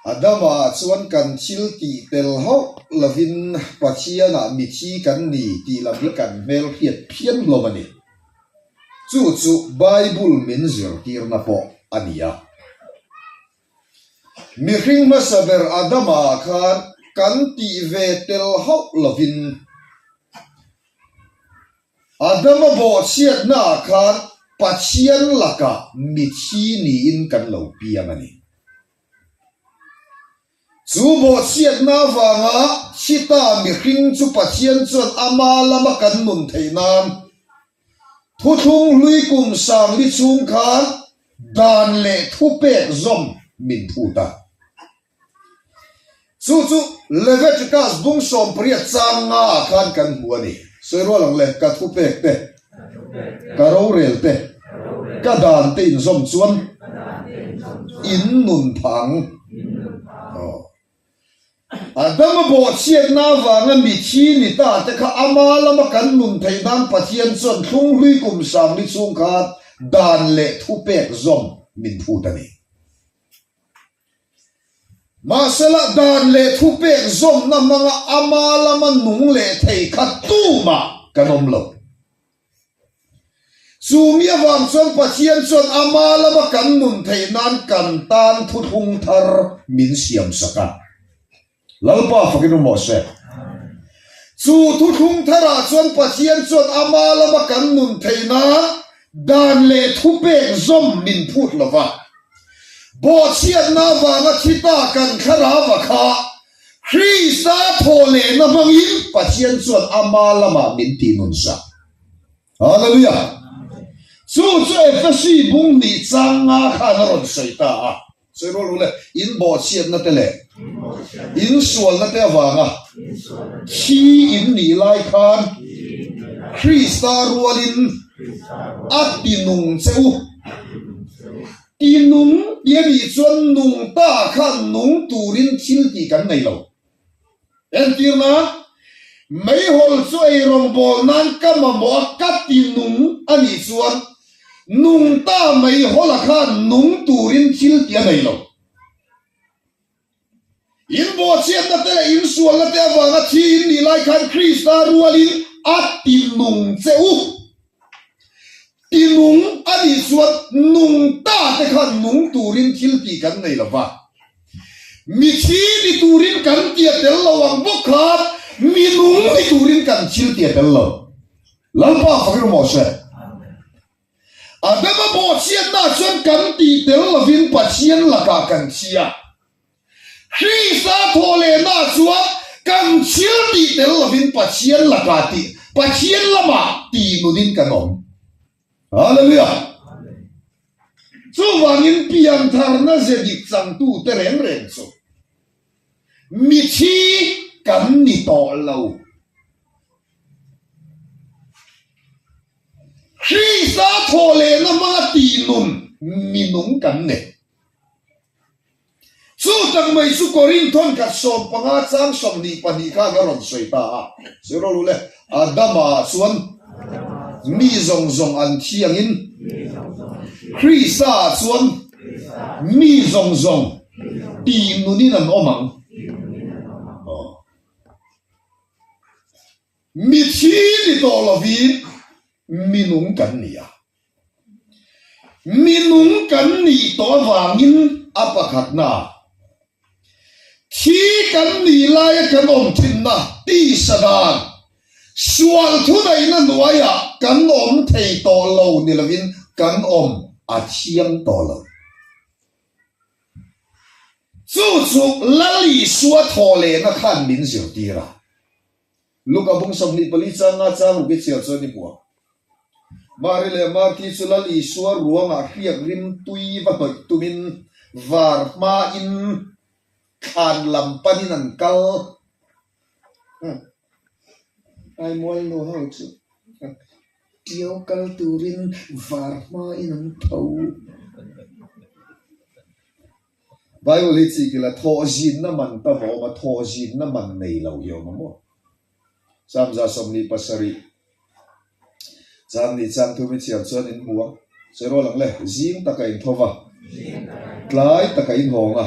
Adama chuan kan thil tih tel hauh lovin Pathianah mithi kan ni tih lam hi kan hmelhriat phian hlawm a ni. Chu chu Bible min zirtirna pawh a ni a. Mihring hmasa ber Adama khan kan tih ve tel hauh lovin Adama bawhchhiatnaah khan Pathian lakah mithi niin kan lo piang a ni. Chu bawhchhiatna avanga chita mihring chu Pathian chuan ama lama kan nun theih nan Thuthlung hlui kum sangli chhung khan dan leh thupek zawm min phut a. Chu chu Leviticus bung 80 chang nga ah khan kan hmu a ni. Sawi rual ang le, ka thupek te, ka rorel te, ka dan te inzawm chuan in nun phah ang. Aw. Adama bawhchhiatna avanga mithi ni ta te kha ama lama kan nun theih nan Pathian chuan thlunghlui kum sangli chhung khan dan leh thupek zawm min phut a ni. Mahsela dan leh thupek zawmna hmanga ama lama nung leh thei kha tumah kan awm lo. Chu mi avang chuan Pathian chuan ama lama kan nun theih nan kan tan thuthlung thar min siam sak a. Lalpa fakin awm rawh se. Chu thuthlung tharah chuan Pathian chuan ama lama kan nun theih nan dan leh thupek zawm min phut lo va. Bawhchhiatna avanga thi ta kan thlarau a kha Krista thaw lehna hmangin Pathian chuan ama lamah min tihnun sak. Hallelujah! Chu chu Efesi bung hnih chang nga khan a rawn sawi ta a. Sawi rual ule, in bawhchhiatna te leh in sualna te avanga thi in nih lai khan Krista rualin a ti nung che u. Ti nung ti a nih chuan nung ta khan nung turin thil tih kan nei lo. Entirna, Meihawl chu ei rawngbâwl nân ka mamawh a, ka ti nung a nih chuan nung ta meihawla khan nung tûrin thil tih a nei lo. In bawhchhiatna te leh in sualna te avânga thi in nih lai khân Krista rualin a ti nung che u. Ti nung a nih chuan nung ta te khan nung turin thil tih kan nei lo va. Mi thi ni turin kan tia tel lo ang bawk khan mi nung ni turin kan thil tia tel lo. Lalpa fakin awm rawh se. Adama bawhchhiatna chuan kan tih tel lovin Pathian lakah kan thi a. Krista thawhlehna chuan kan thil tih tel lovin Pathian lakah tih, Pathian lamah tih nunin kan awm. Hallelujah! Chuvangin piantharna ze dik changtute reng reng chu mithi kan ni tawh lo. Krista thawhlehna hmanga tih nun minung kan ni. Chu tak mai chu Korinthon khat 15 chang 22 khan a rawn sawi ta a. Sawi rawh le, Adama ah chuan mi zawng zawng an thi angin Krista ah chuan mi zawng zawng tih nunin an awm ang. Mi thi ni tawh lovin mi nung kan ni a. Mi nung kan nih tawh avangin a pakhatna, thi kan nih laia kan awm thinna tisa dan, sual thudaihna hnuaiah kan awm thei tawh lo ni lovin kan awm a thiang tawh lo. Chu chu Lal Isua thawhlehna khan min zirtir a. Luka bung 24 chang nga chang ruk i chhiar chuan i hmu ang. Mari leh Marthi chu Lal Isua ruangah hriak rim tui va hnawih tumin var hmain thlan lam panin an kal. Aimual nu ho chu Tiau kal turin var hmain an tho. Bible hi chi kila thawh zinna man tam a awm a, thawh zinna man nei lo hi a awm a maw? Psalm 27 chang nih chang thum i chhiar chuan in hmu a, sawi rual ang le, zing taka in tho va, tlai taka in hawng a.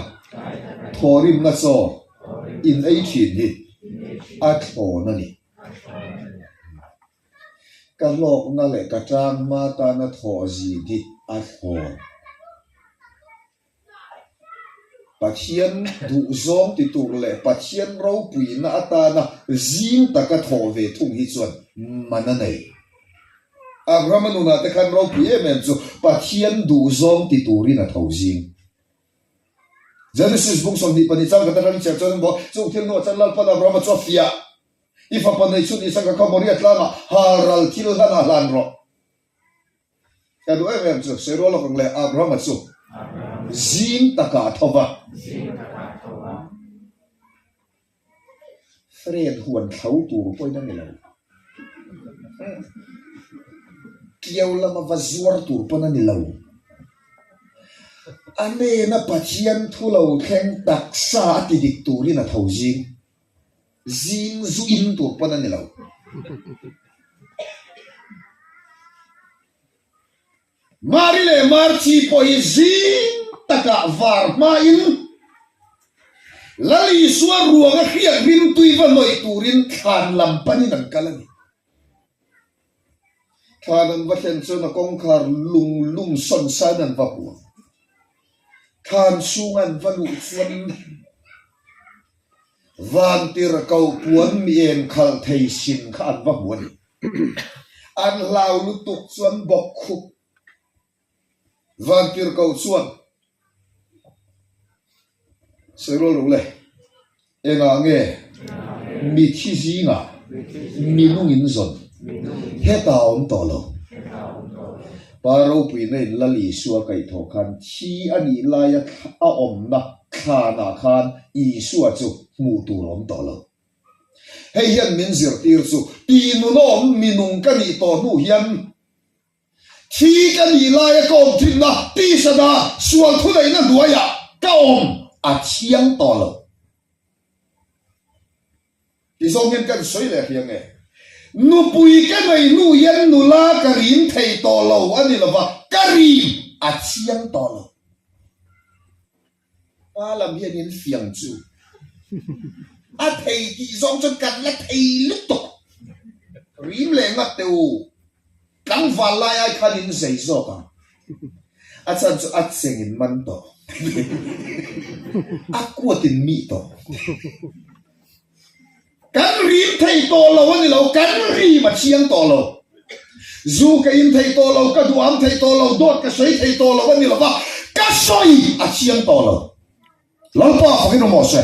Thawhrimna chaw in ei thin hi a thlawn a ni. Ka hlawkna leh ka tang hma tana thawh zin hi a thlawn. Pathian duhzawng ti tur leh Pathian ropuina atana zing taka thawh ve thung hi chuan man a nei. Abrahama nunah te khan ropui em em chu Pathian duhzawng ti turin a tho zing. Genesis bung 22 chang khat atangin chhiar chuan emaw chung thil hnuah chuan Lalpan Abrahama chu a fiah. I fapa nei chhun Isaka kha Moria tlangah halral thil hlan ah hlan rawh. Ka duh em em chu sawi rual lawk ang le, Abrahama chu zing takah a tho va. Fred huan thlo tur pawhin a ni lo. Kiau lama va zuar tur pawn a ni lo. A nena Pathian thu lo thleng taksa a ti dik turin a tho zing. Zing zu in tur pawn a ni lo. Mari leh Marthi pawh hi zing takah var hmain Lal Isua ruanga hriat rimtui va hnawih turin thlan lam panin an kal a ni. Thlan an va thlen chuan a kawngkhar lung lum sawn sain an va hmu a. Thlan chhunga an va luh chuan Vantirhkoh puan mi eng khalh thei sin kha an va hmu a ni. An hlau lutuk chuan bawk khup. Vantirhkoh chuan, Sawi rual ru le, engah nge mithi zingah minung in zawn hetah a awm tawh lo? Pa ropuina in Lal Isua kaihthawh khan thi a nih laia a awmna thlanah khan Isua chu hmuh tur a awm tawh lo. Hei hian min zirtir chu tihnunawm minung ka nih tawh hnu hian thi ka nih laia ka awm thinna tisada sual thuneihna hnuaiah ka awm a thiang tawh lo. Ti zawng hian kan sawi leh hria nge? Nupui ka nei hnu hian nula ka rim thei tawh lo a ni lova, ka rim a thiang tawh lo. Pa lam hian in fiang chu a thei tih zawng chuan kan la thei lutuk. Rim leh ngat teh u, tlangval lai ai khan in zei zawk ang. A chhan chu a cheng in man tawh, a kuat in mih tawh. Kan rim thei tawh lo a ni lo, kan rim a chiang tawh lo. Zu ka in thei tawh lo, ka duham thei tawh lo, dawt ka sawi thei tawh lo a ni lo va, ka sawi a chiang tawh lo. Lalpa fakin awm rawh se.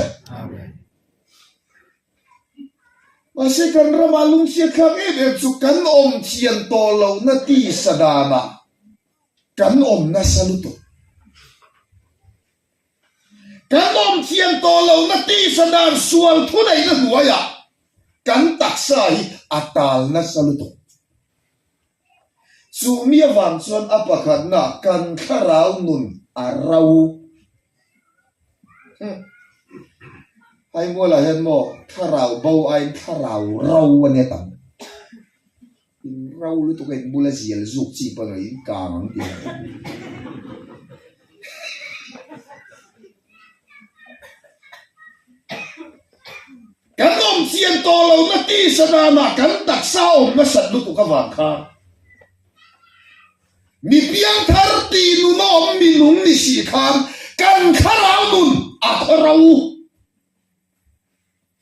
Mahse kan ramah lungchhiat thlak em em chu kan awm thian tawh lohna tisa danah kan awm nasa lutuk. Kan awm thiam tawh lohna tisa dan sual thuneihna hnuaiah kan taksa hi a tal nasa lutuk. Chu mi avang chuan a pakhatna kan thlarau nun a ro. Haimualah hian maw thlarau bo aiin thlarau ro a nia tam. In ro lutuk a in bula zial zuk chi pawh in kang ang tih a ni. Kan awm chian tawh lo na tisa danah kan taksa awm nasat lutuk avang khan mi piangthar tih nun a awm mi nung ni si khan kan thlarau nun a khaw ro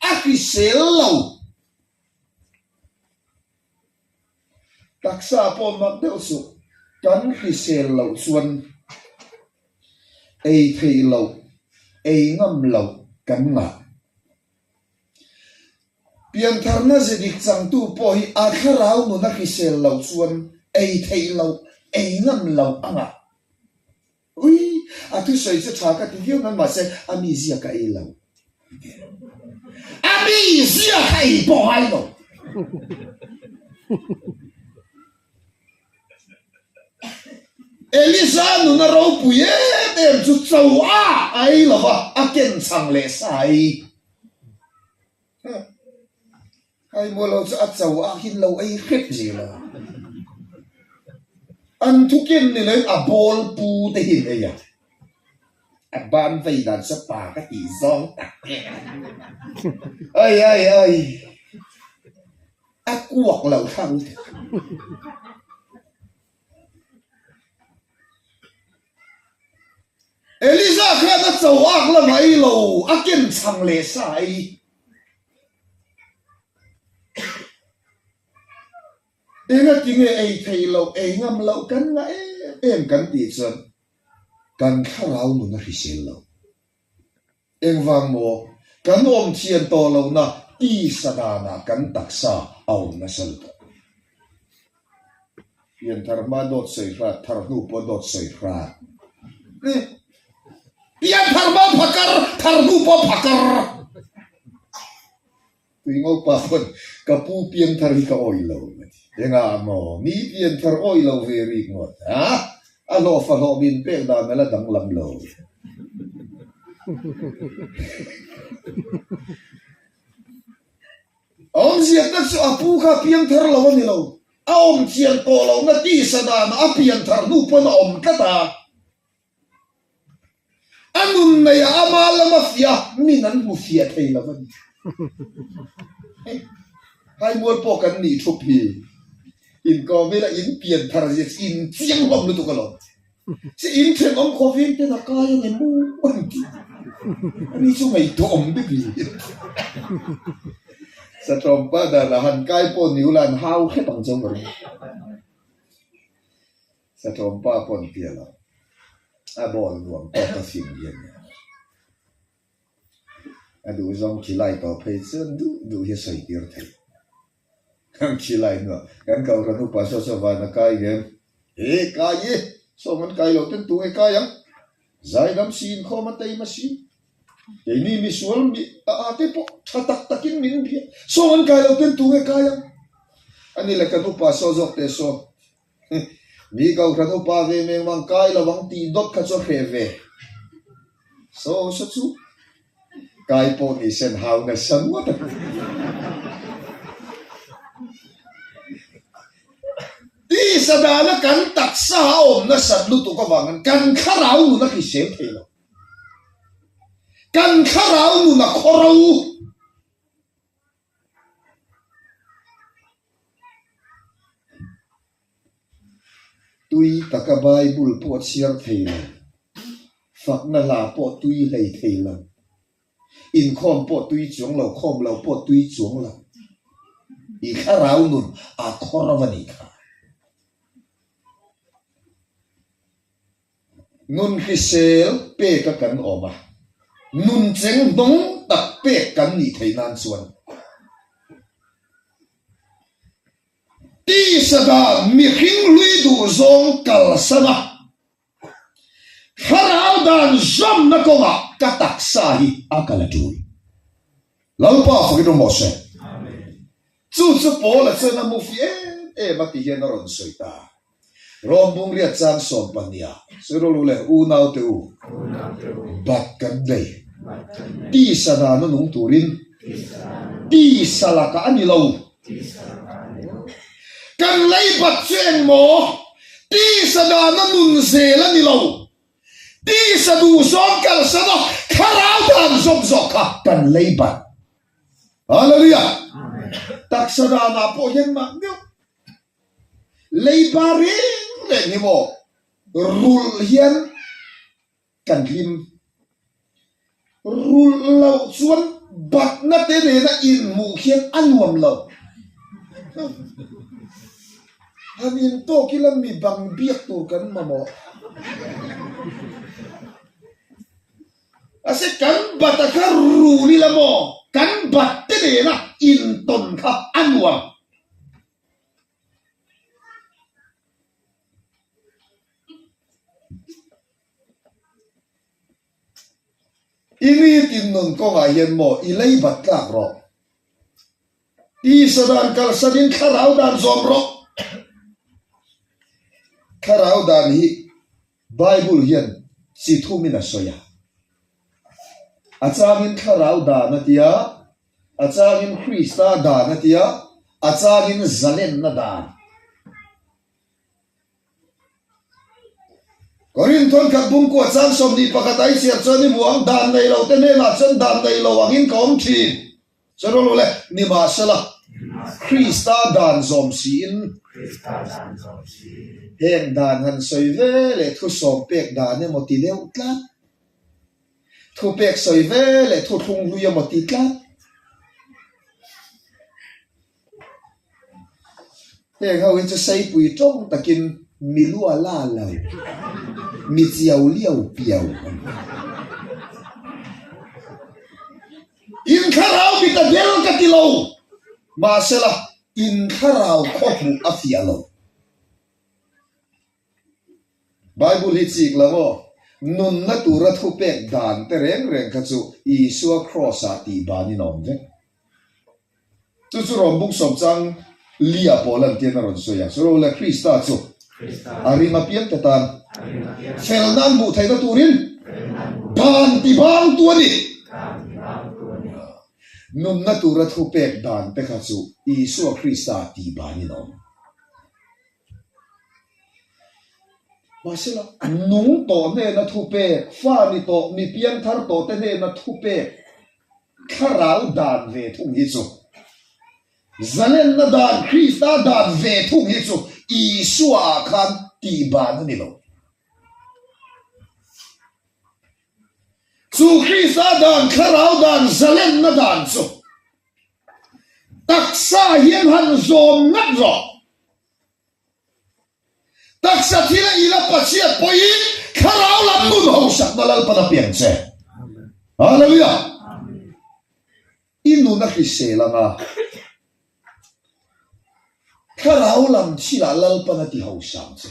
a hrisel lo. Taksa pawh mak deuh suh, kan hrisel loh chuan ei theih loh, ei ngam loh kan ngah. Piantharna ze dik changtu pawh hi a thlarau nun a hrisel loh chuan ei theih loh, ei ngam loh a ngah. Ui, a thusawi chu tha ka ti viau nan mahse a mizia ka ei lo. A mizia ka ei pawh ngai lo. Elisa nuna ropui em em chu cho a a ei lo va, a ken chhang leh sa a ei. Hai maw lo chu a cho a hin lo ei hrep zel a. An thuken ni loin a bawl pu te hi an ei a. A ban vei dan chu pa ka tih zawng tak e. Ai ai ai. A kuak lo thlak lutuk. Eliza khan a cho ak lamah ei lo, a ken chhang leh sa ei. Engatinge ei theih loh, ei ngam loh kan ngah em em kan tih chuan kan thlarau nun a hrisel lo. Engvang maw? Kan awm thian tawh lohna tisa danah kan taksa a awm nasa lutuk. Pianthar hma dawt sawi hrat, thar hnu pawh dawt sawi hrat. Pianthar hma phakar, thar hnu pawh phakar. Tuingo pa pawn ka pu pianthar hi ka awih lo a ti. Engah maw? Mi pianthar awih lo ve rik ngawt a? A hlawhfa hlawh min pek dan a la danglam lo. A awmziakna chu a pu kha piangthar lo a ni lo. A awm chian tawh lohna tisa danah a pianthar hnu pawn a awm tlat a. A nun neih ah ama lama fiah a min an hmu fiah thei lo a ni. Haimual pawh kan nih thup hi inkawm ila in pian thar zia chu in chiang hlawm lutuk alawm. Che in thenawm khawveng ten a kai ang em aw an ti. Ani chu ngaihtuah awm bik ni. Satawmpa dan a han kai pawh ni ula an hau hrep ang chauh ka ring. Satawmpa pawn tia lo, a ball nuam tawk a fing hi a nia. A duh zawng khilai tawh phei chuan duh duh hi a sawi tir thei. Kan khilai hnuah kan kohhran upa saw saw van a kai ngem, He kai e, sawm an kai loh ten tunge kai ang? Zaidam si inkhawm a teima si. Keini misual mi a a te pawh tha tak takin min bia, sawm an kai loh ten tunge kai ang? Ani le kan upa saw zawk teh saw. Mi kohhran upa ve meng mang kai lo ang tih dawt kha chu a hreh ve. Saw saw chu kai pawh ni sen hau nasa ngawt a. Tisa dana kan taksa a awm nasat lutuk avangin kan thlarau nun a hrisel thei lo. Kan thlarau nun a khawro. Tui taka Bible pawh chhiar thei lo, fakna hla pawh tui hlei thei lo, inkhawm pawh tui chuang lo, khawm lo pawh tui chuang lo, i thlarau nun a khawr a nih kha. Nun hrisel peka kan awm a, nun cheng hnawng tak pek kan nih theih nan chuan tisa dan mihring hlui duh zawng kalsan a, thlarau dan zawmna kawngah ka taksa hi a kal a tul. Lalpa fakin awm rawh se. Chu chu Paula chuan a hmu fi em em a ti hian a rawn sawi ta. Rom bungriat chang sawmpahniha Sirolu leh unaute u bat kan nei. Tisa dana nung turin tisa lakah a ni lo. Kan lei bat chu eng maw? Tisa dana nun zel a ni lo. Tisa duhzawng kalsan a thlarau dan zawk zawk kha kan lei bat. Hallelujah! Taksa danah pawh hian mah deuh. Leiba reng reng hi maw rulh hian kan hlim. Rulh loh chuan batna te nena inhmuh khian a nuam lo. Han intawk ila mi bang biak tur kan mamawh. Mahse kan bat a kha rul ila maw kan bat te nena intawn kha a nuam. I mi tinnun kawngah hian maw i lei bat tlak rawh. Tisa dan kalsanin thlarau dan zawm rawh. Thlarau dan hi Bible hian chi thumin a sawi a. A changin thlarau dan a tia, a changin Krista dan a tia, a changin zalenna dan. Korinth thawnkhat bungkua chang 21 a i chhiar chuan i hmu ang, Dan nei lo te hnenah chuan dan nei lo angin ka awm thin. Chuan rual ule, nimahsela, Krista dan zawm siin, heng dan han sawi ve leh thusawm pek dan emaw ti deuh tlat, thupek sawi ve leh thuthlung hlui emaw ti tlat. Heng ho hi chu seipui tawng takin mi lua la lo, mi chiau liau piau an ni. In thlarau mit a del ka ti lo, mahsela in thlarau khaw hmuh a fiah lo. Bible hi chik lo aw, nunna tura thupek dan te reng reng kha chu Isua Kraws-ah tih banin a awm vek. Chu chu rawn buk sawm chang Lia pawh lan tian a rawn sawi a, Soro leh Krista chu a ring apiang te tan fel nan hmuh theihna turin dan ti bangtu a ni. Nunna tura thupek dan te kha chu Isua Krista tih banin a awm. Mahsela, nung tawh hnena thupek, fa ni tawh, mi piangthar tawh te hnena thupek Thlarau dan ve thung hi chu zalenna dan, Krista dan ve thung hi chu Isua ah khan tihban a ni lo. Chu Krista dan, thlarau dan, zalenna dan chu taksa hian han zawm ngat rawh. Taksa thil a ila Pathian pawhin thlarau lam nun hausakna Lalpan a piang che. Hallelujah! I nun a hrisel anga thlarau lam thilah Lalpan a ti hausang che.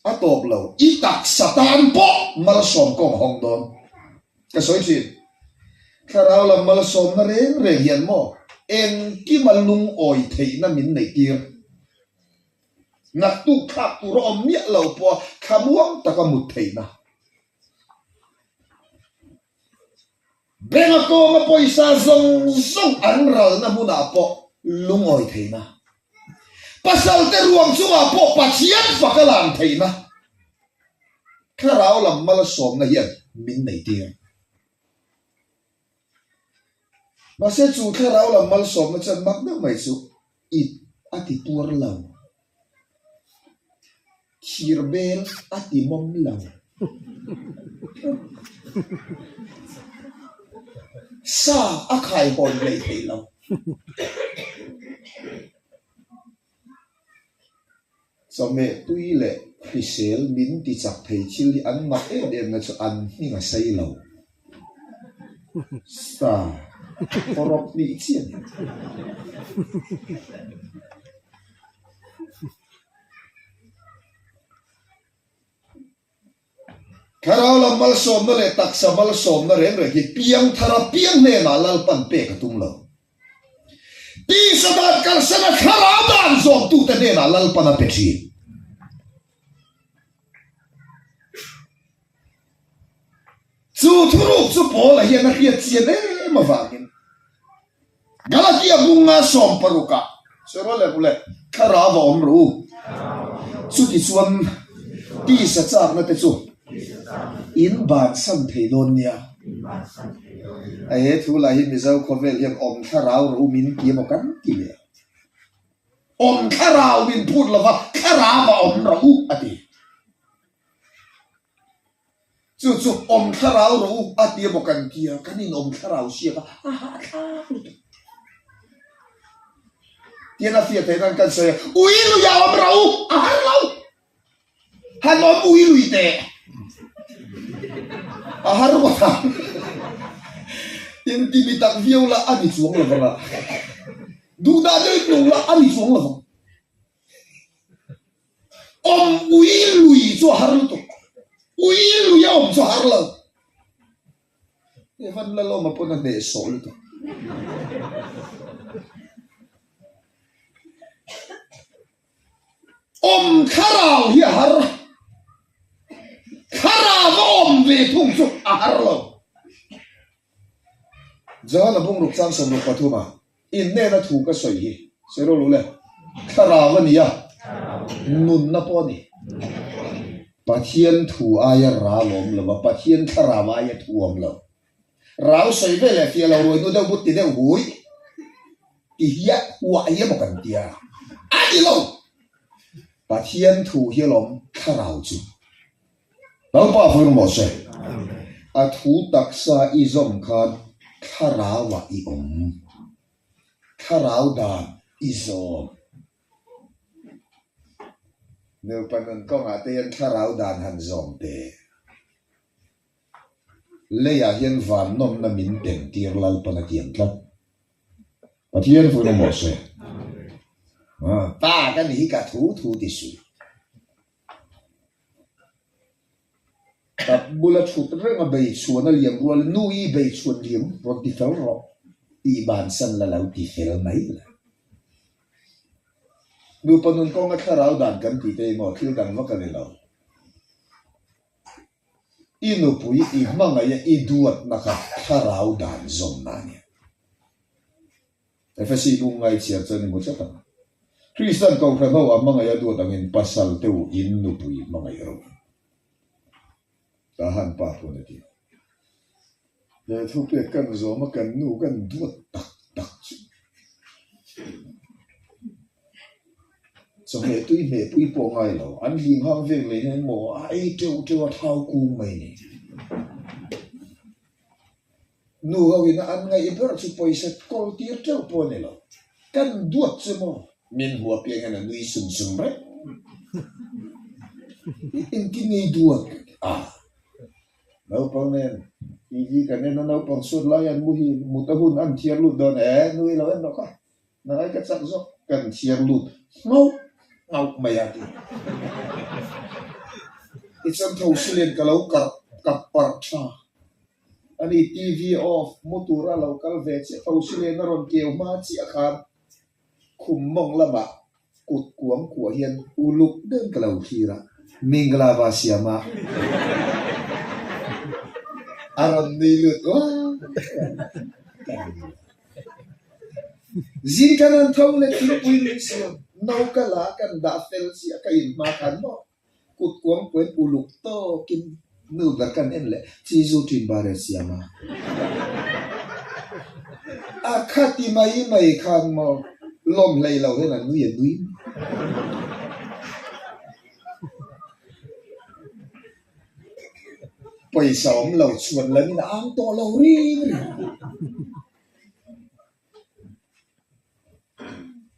A tawp lo. I taksa tan pawh malsawm kawng a hawng dawn. Ka sawi thin. Thlarau lam malsawmna reng reng hian maw engkima lungawi theihna min neih tir. Naktuk thlak tur a awm miah lo pawha thlamuang taka mut theihna. Bank a kawnga pawisa zawng zawng an ralna hmunah pawh lungawi theihna, pasalte ruang chungah pawh Pathian fak a lan theihna thlarau lam malsawmna hian min neitir. Mahse chu thlarau lam malsawmna chuan mak deuh mai chu it a ti tuar lo. Thir bel a ti mawm lo. Sa a khai hawn hlei thei lo. Chawhmeh tui leh hrisel min ti chak thei thil hi an mak em em na chu an hming a sei lo. Sa hawrawp nih chi a ni. Thlarau lam malsawmna leh taksa malsawmna reng reng hi piangthar a piang hnenah Lalpan pek a tum lo. Tisa dan kalsana thlarau dan zawmtute hnenah Lalpan a pe thin. Chu thuruk chu Paula hian a hriat chian em avangin Galatia bunga sawmparukah sawi leh ule thlarau a awm rawh u. Chutichuan tisa chakna te chu in bansan thei dawn nia. A he thu lah hi Mizo khawvel hian awm thlarau rawh u min ti emaw kan ti leh a. Awm thlarau min phut lova thlarau a awm rawh u a ti. Chu chu awm thlarau rawh u a ti emaw kan ti a, kan in awm thlarau siak a, a hahthlak lutuk. Tian a fiah theih nan kan sawi a, ui lui a awm rawh u, a har lo. Han awm ui lui teh. A har ngawt ang. Inti mi tak viau la a ni chuang lo vang a. Duhdah deuhin nung la a ni chuang lo vang. Awm ui lui chu a har lutuk. Ui lui a awm chu a har lo. Evan Lalawma pawn a hnehsawh lutuk. Awm thlarau hi a har. Thlarau a awm ve thung chu a har lo. Johana bungruk chang 13 a. In hnena thu ka sawi hi, sawi rawh lu le. Thlarau a ni a, nunna pawh a ni. Pathian thu aia ral awm lo a, Pathian thlarau aia thu awm lo. Rau sawi ve leh fiah lo ruai hnu deuh but ti deuh hui ti hiah huah hi emaw kan tia. A ni lo! Pathian thu hi alawm thlarau chu. Lalpa vawi rawh se. A thu taksa i zawm khan thlarauah i awm. Thlarau dan i zawm. Nupa nun kawngah te hian thlarau dan han zawm teh. Leiah hian van nawmna min tem tir Lalpan a tiam tlat. Pathian vui rawh se. Pa ka ni hi ka thu thu ti suh. Tap bula thut reng a bei chhuan a liam rual nu i bei chhuan liam rawn ti fel rawh tih bansan la lo ti fel mai la. Nupa nun kawnga thlarau dan kan tih te hi maw thil dang vak a ni lo. I nupui i hmangaih a i duatna kha thlarau dan zawmna a ni. Efesi bung ngaichhiar chuan i hmu tlat ang. Kristian Kohhran ho a hmangaih a duat angin pasal te u in nupui hmangaih rawh. Tahan pa pawn a ti. He thupek kan zawm a kan nu kan duat tak tak chu. Chawhmeh tui hmeh pui pawh ngai lo, an hlim hang vek leh hian maw a ei teuh teuh a thau kung mai ni. Nu ho in an ngaih ber chu pawisa kawl tir teuh pawh a ni lo. Kan duat chu maw min hmu apiang hian a nui sum sum reng. Engtin nge i duat a? Naupang nen TV kan en a, naupang suat lai an muhil, mut a hun an thiar lut dawn e, nui lo en rawh kha. Nang ai ka chak zawk kan thiar lut nghauh nghauh mai a ti. Tichuan tho silen ka lo karh kap parh tha. Ani TV off mu tura lo kal ve chiah tho silen a rawn keu hma chiah khan khum mawng lamah Kut kuang kuah hian uluk deuhin ka lo thlir a, Minglava siam a a rawn nui lut uai uai. Zing kan han tho leh thingpui min siam, no ka la kan dah fel chiah ka in hma khan maw? Kut kuang kuain uluk tawkin nu ber kan en leh chi zu ṭin bar e siam a. A khati mai mai khan maw lawm hlei lo hian a nui a nui mai. Pawisa awm lo chhuan lamin a ang tawh lo ring ring.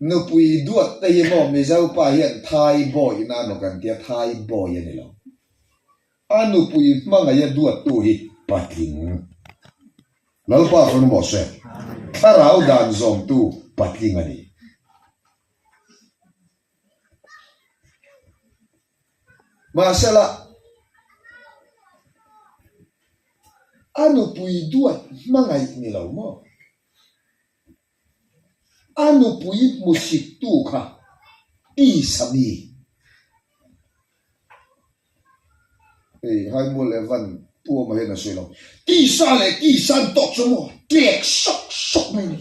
Nupui duat te hi maw Mizo pa hian Thai boy ina emaw kan tia, Thai boy a ni lo. A nupui hmangaih a duattu hi patling. Lalpa chuan maw se, thlarau dan zawmtu patling a ni. Mahsela, a nupui duat hmangaih ni lo maw? A nupui hmusittu kha tisa mi. Hei Haimual Evan Pu Awma hian a sawi lo. Tisa leh tisa an tawk chu maw tlek sawk sawk mai a ni.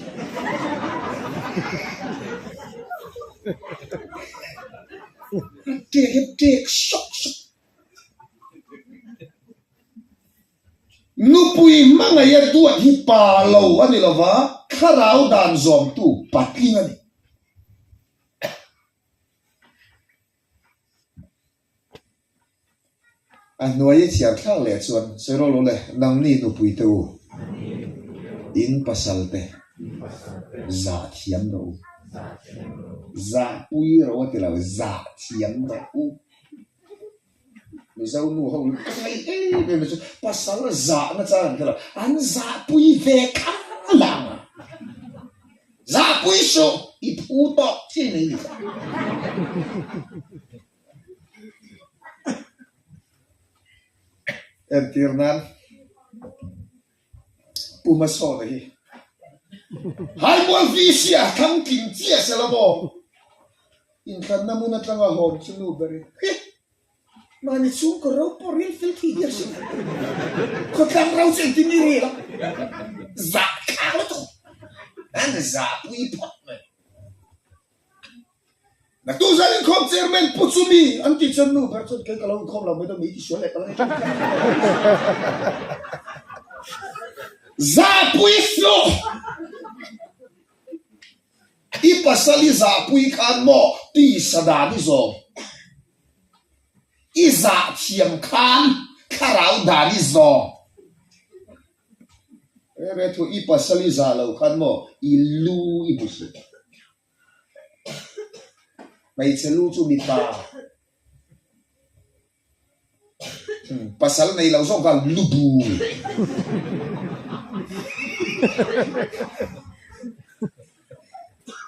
Tlek hi tlek sawk sawk. Nupui hmangaih a duat hi pa lo a ni lova, thlarau dan zawmtu patling a ni. A hnuai i chhiar thlak leh chuan, Sawi rawh le, nangni nupui te u, in pasal te zah thiam rawh u. Zah pui rawh a ti lo, zah thiam rawh u. Mizo nu ho hi ka ngaih em em chu pasal zahna chang an hre lo, an zahpui ve khang lang a, zahpui suh i phu tawk chi mai ni ta. Entir nan Pu Hmasawna hi Haimual VC a thlang tling chiah se la maw? Inthlanna hmun atanga hawm chu nu berin hi mahni chhungkaw ro pawh ril fel thei der si lo. Khawtlang ro chu engtin nge ril a? Zah thlak lutuk an zahpui phawt mai. Naktuk zan inkhawm chairman pu chu mi an tih chuan nu ber chuan kei ka lo inkhawm lo mai dawn mi i tisual leh ka lo ni thin. Zahpui suh! I pasal i zahpui khan maw tisa dan i zawm? I zah thiam khan thlarau dan i zawm? Rere thu i pasal i zah lo khan maw i lu i hmu suh? Hmeichhe lu chu mipa pasal nei lo zawk kha lu bu.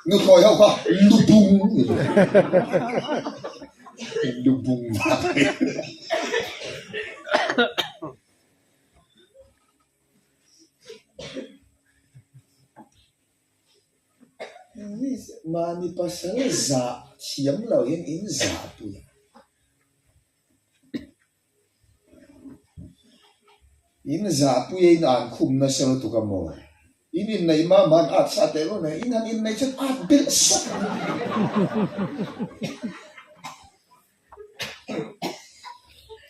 Nuthlawi ho kha lu bung lu bung vang. Mahni pasal zah thiam lo hian in zah pui a. In zah pui a in an khum nasa lutuk a maw? In inneih mah mah an at sa teh run a, in han inneih chuan at belh sawt ang.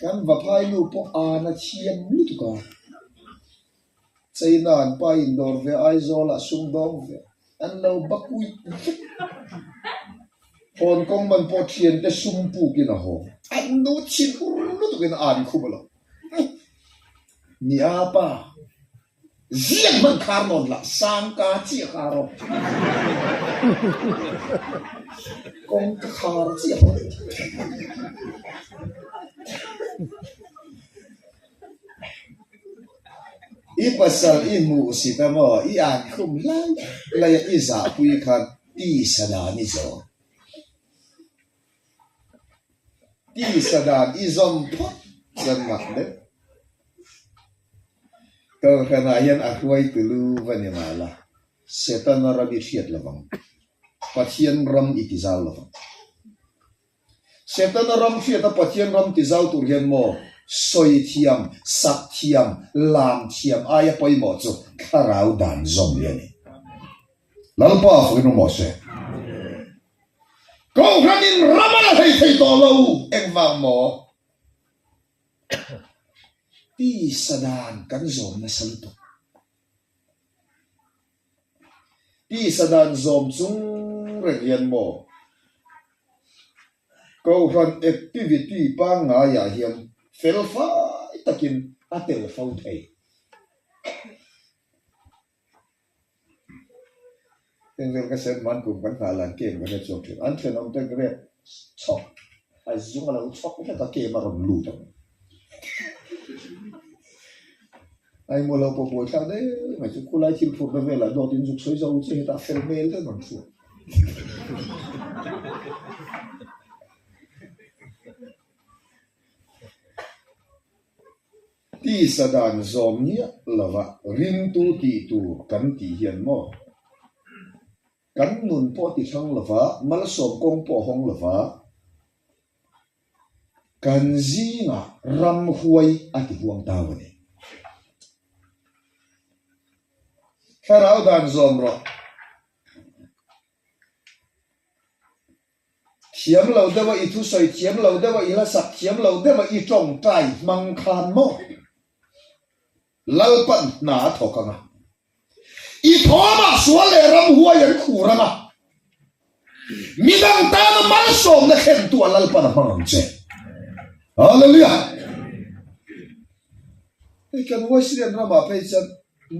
Kan vaphai nu pawh an a thiam lutuk a. China an pa indawr ve, Aizawl ah sumdawng ve, an lo bakuit vek. Hawn kawng man pawh thiante sum pukin a haw. An nu chhin ur lutukin a an khum a lo. Nia pa, ziak hman khar nawn lah, sangka chiah kha a rawk. Kawng ka khar chiah pawh. I pasal i hmuh si ta maw? I an khum lai lai a i zahpui khan tisa dan i zawm. Tisa dan i zawm phawt chuan mak deuh. Kohhranah hian a hruaitu lu va ni mah la, Setana ram i hriat lovang. Pathian ram i tizau lovang. Setana ram hriata Pathian ram tizau tur hian maw sawi thiam, sak thiam, lam thiam aia pawimawh chu thlarau dan zawm hi a ni. Lalpa fakin awm rawh se. Kohhranin ram a la hlei thei tawh lo engvang maw? Tisa dan kan zawm nasa lutuk. Tisa dan zawm chung reng hian maw Kohhran activity pangngaiah hian fel fai takin a tel fo thei. Engvel ka sen man kum kan nghah lan kem ka hre chhuak thin. An thenawm te grep chhawk a zung a lo chhawk vek a kem a rawn lut ang. Ai maw lo pawh buai thlak deuh mai chu khulai thil phurhna velah dawt in zuk sawi zo che hetah fel hmel deuh rawn chhuak. Tisa dan zawm miah lova ringtu tih tur kan tih hian maw? Kan nun pawh ti hrang lova, malsawm kawng pawh hawng lova, Kan zingah ramhuai a ti huang tau a ni. Thlarau dan zawm rawh. Thiam lo deuha i thusawi thiam lo deuha i hlasak thiam lo deuha i tawngtai hmang khan maw? Lalpan hna a thawk ang a. I thawmah sual leh ramhuai an khur ang a. Midang tana malsawmna thlentu a Lalpan a hmang ang che. Hallelujah! Hei kan Wesleyan ramah phei chuan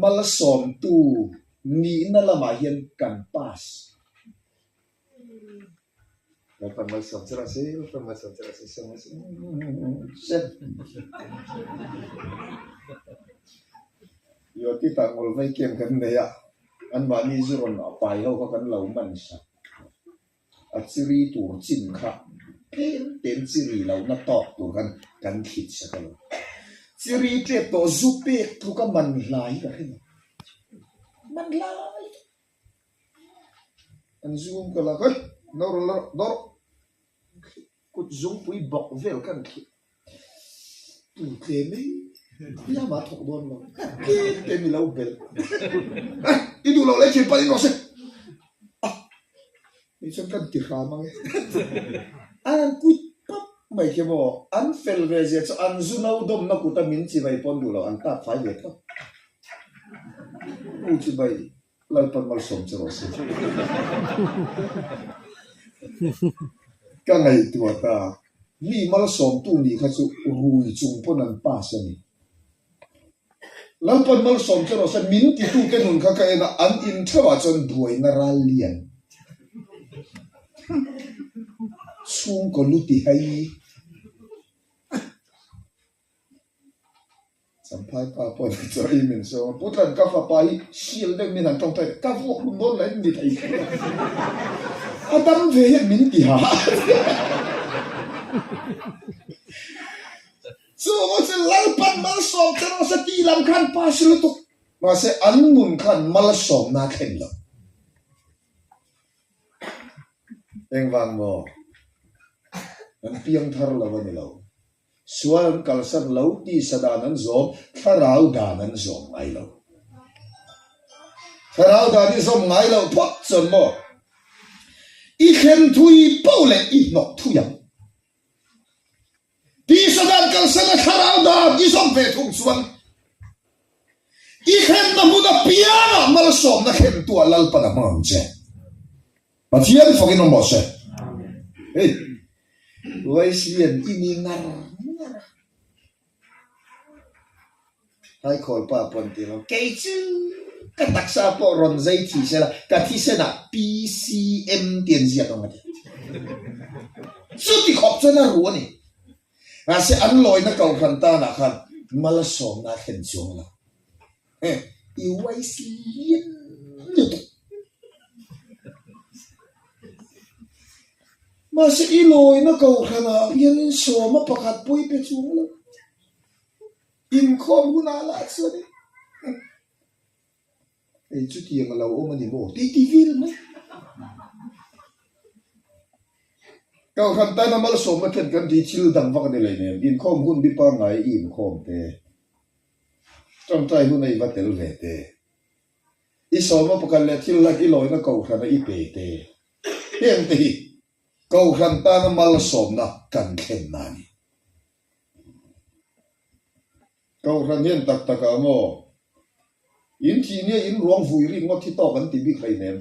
malsawmtu nihna lamah hian kan pass. Lalpan malsawm che rawh se, Lalpan malsawm che rawh se, se. Yoti tah ngawlvei kem kan nei a, anmahni zu rawn a pai ho kha kan lo man sak. A chiri tur chin kha tlem tlem chiri lohna tawk tur khan kan thlit sak a lo. Chiri tlep tawh zu pek tluk a man hlai hi ka hre lo. Man hlai! An zum ka lak a, no rawn la rawh, dawr kut zungpui bawk vel khan thli tu tlem mai lamah a thawk dawn lo tlem tlem i lo bel i duh loh leh thin panin rawh se. Kei chuan kan ti hram ang e. An han quit pap mai khi maw? An fel ve zia chu an zu no dawmna kuta min chibai pawn duh lo, an tap fai ve phawt. U chibai Lalpan malsawm che rawh se. Ka ngaihtuah ta, mi malsawmtu nih kha chu rui chung pawn an pass a ni. Lalpan malsawm che rawh se, min titute nun kha ka en a, an in theuhah chuan buaina ral lian chhungkaw lu ti hai. Champhai pa pawh ni chuan i min sawm a, Putlan ka fapa hi sial deuh min han tawngtai teh, ka vuak hlum dawn la in ni thei si a, a dam ve hian min ti ha. Chuvang chu Lalpan malsawm che rawh se tih lam khan pa si lutuk. Mahse an nun khan malsawmna a thlen lo. Engvang maw? An piangthar lo a ni lo. Sual an kalsan lo, tisa dan an zawm, thlarau dan an zawm ngai lo. Thlarau dan i zawm ngai loh phawt chuan maw? I thlen thui poh leh i hnawk thui ang. Tisa dan kalsan a thlarau dan i zawm ve thung chuan i thlenna hmun apiangah malsawmna thlentuah Lalpan a hmang ang che. Pathian fakin awm rawh se. Hei, Wesley-a'n i ni ngar ngar a. Haikhawl pa pawh an ti lo. Kei chu ka taksa pawh rawn zai thi se la, ka thisenah PCM tih an ziak ang a ti. Chuti khawp chuan a ru a ni. Mahse an lawina kohhran tanah khan malsawmna a thlen chuang lo. I uaisi lian lutuk. Mahse i lawina kohhranah hianin sawma pakhat pawh i pe chuang lo. Inkhawm hunah lah chuan i Hei chutiang a lo awm a ni maw? Tih ti vil mai. Kohhran tana malsawmna thlen kan ti thil dang vak a ni leinem. Inkhawm hun bi pangngai i inkhawm te. Tawngtai hun a i va tel ve te. I sawma pakhat leh thil lak i lawina kohhrana i pe te. Heng te hi kohhran tana malsawmna kan thlenna a ni. Kohhran hian tak takah maw in thih nia in ruang vui rik ngawt hi tawk an ti bik hleinem.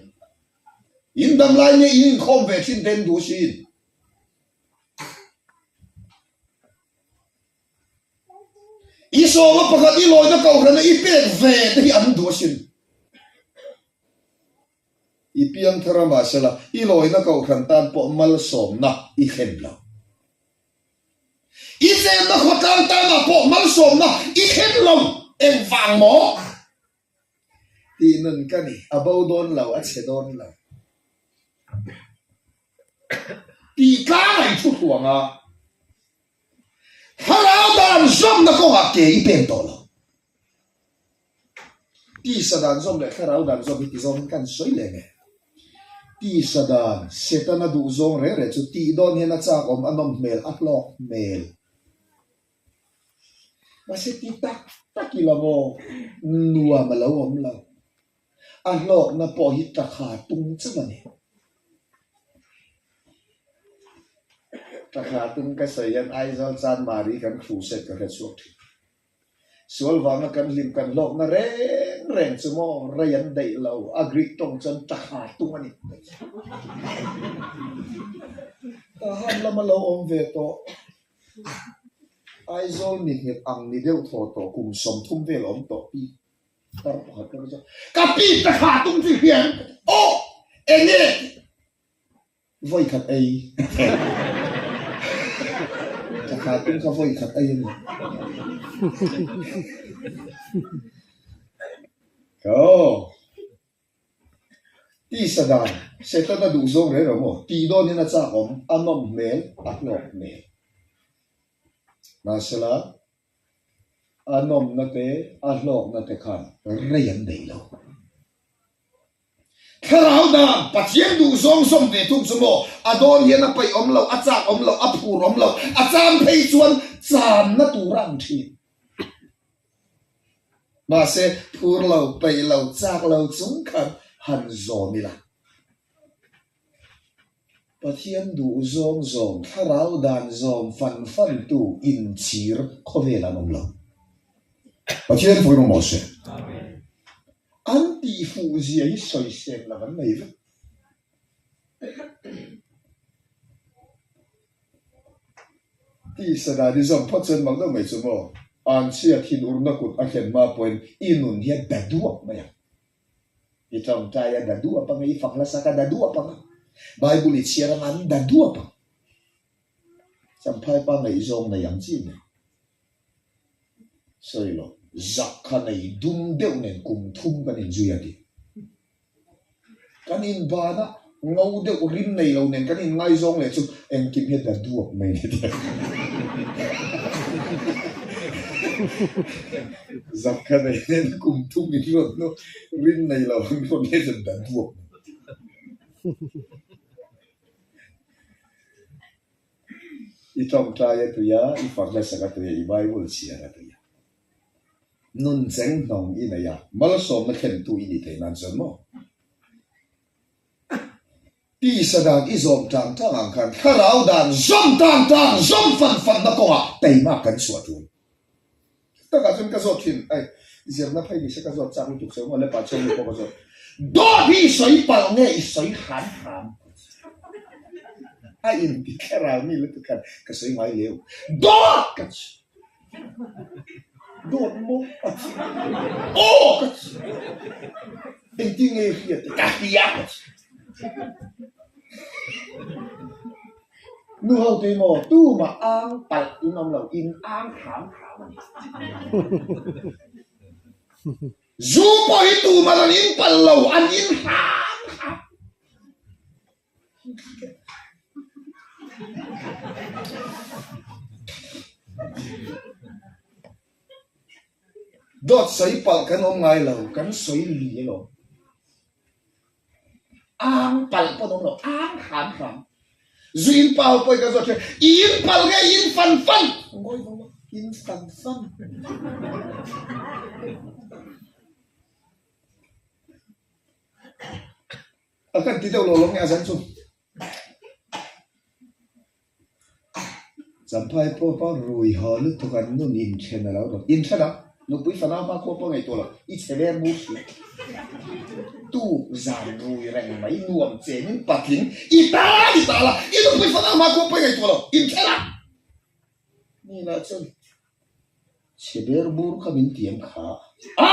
In dam lai nia in inkhawm ve thin te an duh asin. I sawma pakhat i lawina kohhrana i pek ve te hi an duh asin. I piangthar a mahsela i lawina kohhran tan pawh malsawmna i thlen lo. I chenna khawtlang tanah pawh malsawmna i thlen lo. Engvang maw? Tih nun ka ni, a bo dawn lo, a chhe dawn lo. Tih tlang a i thu hruang a, thlarau dan zawmna kawngah ke i pen tawh lo. Tisa dan zawm leh thlarau dan zawm hi ti zawngin kan sawi leh nge? Tisa dan, Setana duh zawng reng reng chu tih dawn hian a chak awm, a nawm hmel, a hlawk hmel. Mahse ti tak tak ila maw nuam a lo awm lo. A hlawkna pawh hi takha tung chauh a ni. Takha tung ka sawi hian Aizawl Chanmari kan crusade ka hre chhuak thin. Sual vanga kan hlim kan hlawkna reng reng chu maw rei an daih lo, a Greek tawng chuan takha tung a ni. Tahan lama lo awm ve tawh. Aizawl mi nghet ang ni deuh thaw tawh kum 30 vel awm tawh pi tar pakhat ka chu ka pi ta kha tum chu hian aw enge vawi khat ei ta kha tum kha vawi khat ei ani aw. Tisa dan, Setana duh zawng reng reng maw? Tih dawn hian a chak awm, a nawm hmel, a hlawk hmel. Mahsela, a nawmna te, a hlawkna te khan rei an nei lo. Thlarau dan, Pathian duh zawng zawm ve thung chu maw? A dawn hian a paih awm lo, a chak awm lo, a phur awm lo, a chan phei chuan channa tur a ang thin. Mahse, phur lo, peih lo, chak lo chung khan han zawm ila. Pathian duh zawng zawm, thlarau dan zawm fan fan tu inchhir khawvel an awm lo. Pathian pawhin awm rawh se. An tihfuh zia hi sawisel lo an nei vek. Tisa dan i zawm phawt chuan mak deuh mai chu maw? Anchhia thinurna kut a thlen hma pawhin i nun hi a da duap mai ang. I tawngtai a da duap ang a, i fak hlasak a da duap ang a, Bible i chhiar ang a, an da duap ang. Champhai pa ngaihzawng nei ang chi nen. Sawi lo, zak kha nei dum deuh nen kum thum kan inzui a ti. Kan inban a, ngo deuh rim nei lo nen kan inngaizawng leh chu engkim hi a da duap mai ni te. Zak kha nei nen kum thum in rawn hnu rim nei lo an rawn leh chuan da duap mai. I tawngtai a tui a, i fak hlasak a tui a, i Bible chhiar a tui a. Nun cheng hnawng i nei a, malsawmna thlentu i nih theih nan chuan maw? Tisa dan i zawm tang tang ang khan thlarau dan zawm tang tang, zawm fan fanna kawngah teimak kan chhuah tul. Takah chuan ka zawt thin, ai zirna phei ni se ka zawt chak lutuk che maw le pa chhawng pawh ka zawt. Dawt hi i sawi palh nge i sawi hram hram? A inti thlarau mi lutuk khan ka sawi ngai leu. Dawt ka chhi. Dawt maw a ti. Aw ka ti. Engtin nge i hriat te ka hria ka ti. Nu ho tui maw tumah ang palh in awm lo, in ang hram hram a ni. Zu pawh hi tumah an in palh lo, an in hram hram. Dawt sawi palh kan awm ngai lo, kan sawi lui alawm. Ang palh pawh an awm lo, ang hram hram. Zu in pau pawh i kan zawt ṭhin, i in palh nge i in fan fan? Ngawi vang vang, in fan fan. A kan ti deuh lo lo nge a zan chu. Champhai pawh pa rui haw lutuk an nun inthen a lo rawn inthen a, nupui fanau hma khua pawh ngaihtuah lo, i chhe vel bur si. Tuk zan rui reng mai nuam chenin patling i tal i tal a, i nupui fanau hma khua pawh i ngaihtuah lo, inthen a. Ni lah chuan Chhe ber bur kha min tiam kha a!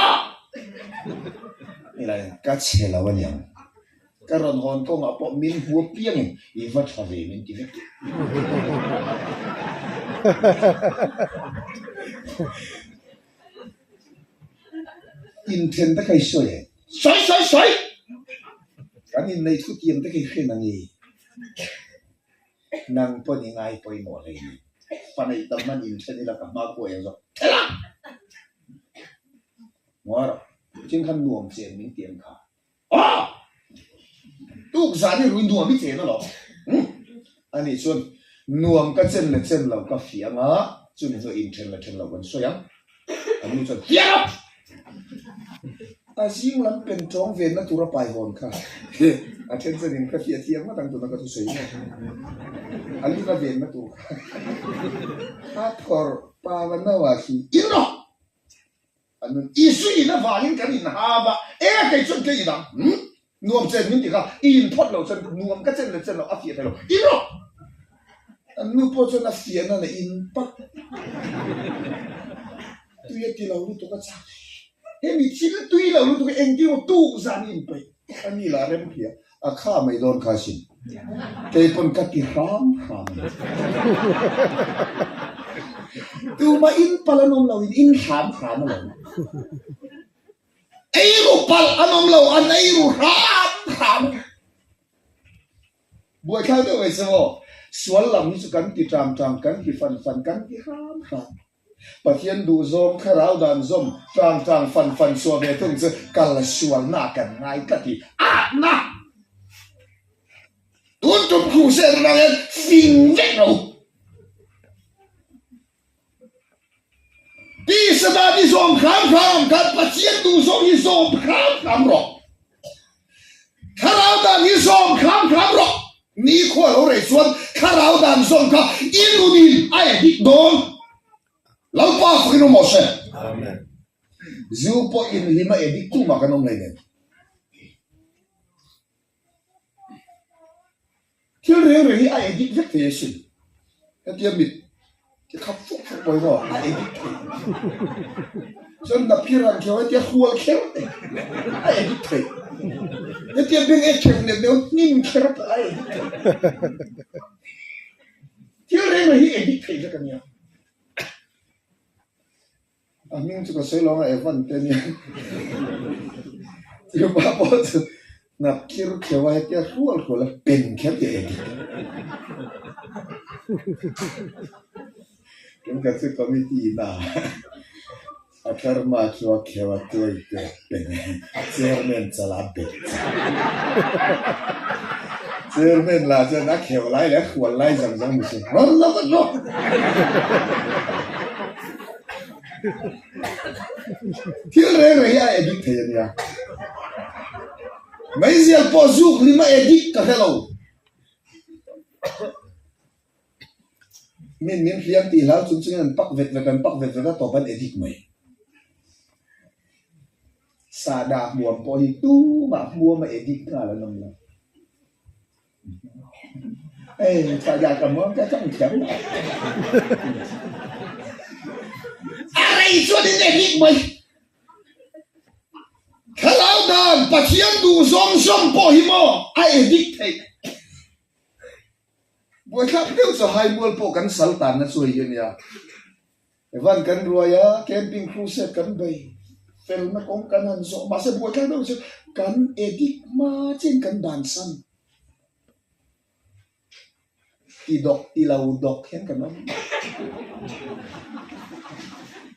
Nilai ka chhe lo aniang. Ka rawn hawn kawngah pawh min hmu apiangin i va tha ve min ti vek. Inthen te kha i sawi em? Sawi sawi sawi! Kan inneih thu tiam te kha i hre nang i? Nang pawn i ngai pawimawh hle ni. Fa neih tam man inthen ila ka hma kuah eng zawk thelh a! Ngawi rawh, chin khan nuam chen min ti ang kha. Aw! Tuk zan i rui nuam i chen alawm. Umm! Ani chuan nuam ka chen leh chen lo ka fiah ang a, chumi hnuah inthen leh then lo kan sawi ang. An nu chuan, Fiah rawh! A zing lam pen tawng venna tur a pai hawn kha. A then chuan in ka fiah thiam ngawt ang tuna ka thusawi ngawt. A lung a venna tur kha a phawrh pa va no ah khi in rawh! An nun i zui in avangin kan inhau a, e kei chuan kei in ang. Nuam chen min ti kha, i in phawt loh chuan nuam ka chen leh chen loh a fiah thei lo. In rawh! An nu pawh chuan a fiahna leh in pat tui a ti lo lutuk a chak. Hemi thil tui lo lutuk hi engtin emaw tuk zan i inpeih a ni lah rem hria a kha mai dawn kha sin. Kei pawn ka ti hram hram a ni. Tumah in palh an awm lo in in hram hram a lo. Eiru palh an awm lo, an eiru hram hram. Buaithlak deuh mai chu maw? Sual lam hi chu kan ti tang tang, kan ti fan fan, kan ti hram hram. Pathian duhzawng, thlarau dan zawm, tang tang, fan fan chhuah ve thung chu kal sualna kan ngai tlat hi atna! Tun tum crusade atang hian fing vek ro. Tisa dan i zawm hram hram khan Pathian duh zawng hi zawm hram hram rawh. Thlarau dan hi zawm hram hram rawh. Nikhua lo rei chuan thlarau dan zawm kha i nunin a edit dawn. Lalpa fakin awm rawh se. Zu pawh inhlim a edit tumah kan awm hleinem. Thil reng reng hi a edit vek thei asin. Hetia mit ti khap fuk fuk pawh hi maw a edit thei. Chuan hnaphi ran kheuh hetia hrual kher te a edit thei. Hetia beng ek kheuh neuh neuh hnim kher pawh a edit thei. Thil reng reng hi edit thei vek ania. A hming chu ka sawi lo ang a, Evan te ania. Chupa pawh chu hnap khir kheuh a, hetia hrual hrual a pen kher tih a edit. Ṭhenkhat chu committee in a a tlarhma chu a kheuh a tuai te a pen a, chairman chala a bet chak. Chairman lah chuan a kheuh lai leh a hrual lai zang zang ni se, rawn la vat rawh! Thil reng reng hi a edit thei a nia. Meizial pawh zuk hlim a edit ka hre lo. Min min hliam tih hlau chung chungin an pak vet vet an pak vet vet a tawp an edit mai. Sahdah hmuam pawh hi tumah hmuam a edit nghal an awm lo. Hei sahdah ka hmuam ka chang thiam lo. A rei chuan in edit mai. Thlarau dan Pathian duh zawng zawng pawh hi maw a edit theih. Buaithlak deuh chu Haimual pawh kan sal tanna chu hei hi a nia. Evan kan ruai a, camping crusade kan bei, felna kawng kan han zawh mahse buaithlak deuh chu kan edit hma chian kan bansan. Ti dawk ti lo dawk hian kan awm.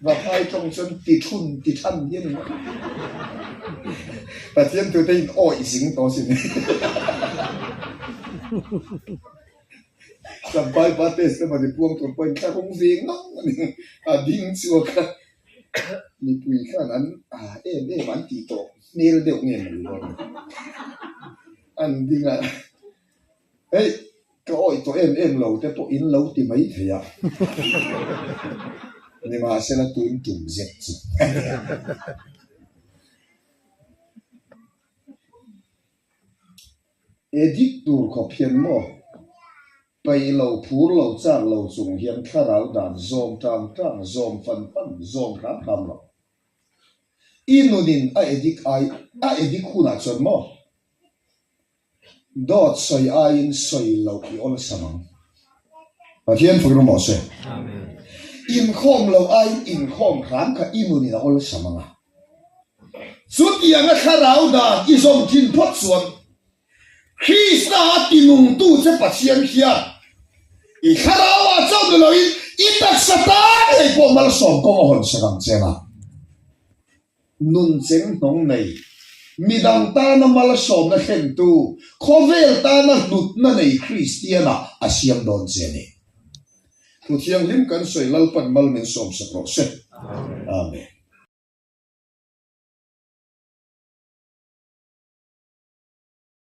Vaphai tawng chuan ti thun ti than hi a ni mai. Pathian tute in awih zing tawh a sin. Champai pa test te mani puang tur pawhin thlarung ve ngang a ni. A ding chhuak a, mipui khan an ah em em an tih tawh hmel deuh nge mawni dawn ni. An ding a. Hei, ka awih tawh em em lo te pawh in lo ti mai thei a, nimahsela tun tum zet chu. Edit tur khawp hian maw? Peih lo, phur lo, chak lo chung hian thlarau dan zawm tang tang, zawm fan fan, zawm hram hram lo. I nunin a edit ai, a edit hunah chuan maw? Dawt sawi aiin sawi loh i awlsam ang. Pathian fui rawh se. Inkhawm loh aiin inkhawm hram kha i nunin a awlsam ang a. Chutianga thlarau dan i zawm thin phawt chuan Krista a tinungtu che Pathian hian i thlarauah chauh ni loin i taksa tan ngei pawh malsawm kawng a hawnsak ang che ang a. Nun cheng hnawng nei, midang tana malsawmna thlentu, khawvel tana hlutna nei Kristiana a siam dawn che a ni. Thu thianghlim kan sawi Lalpan mal min sawmsak rawh se. Amen.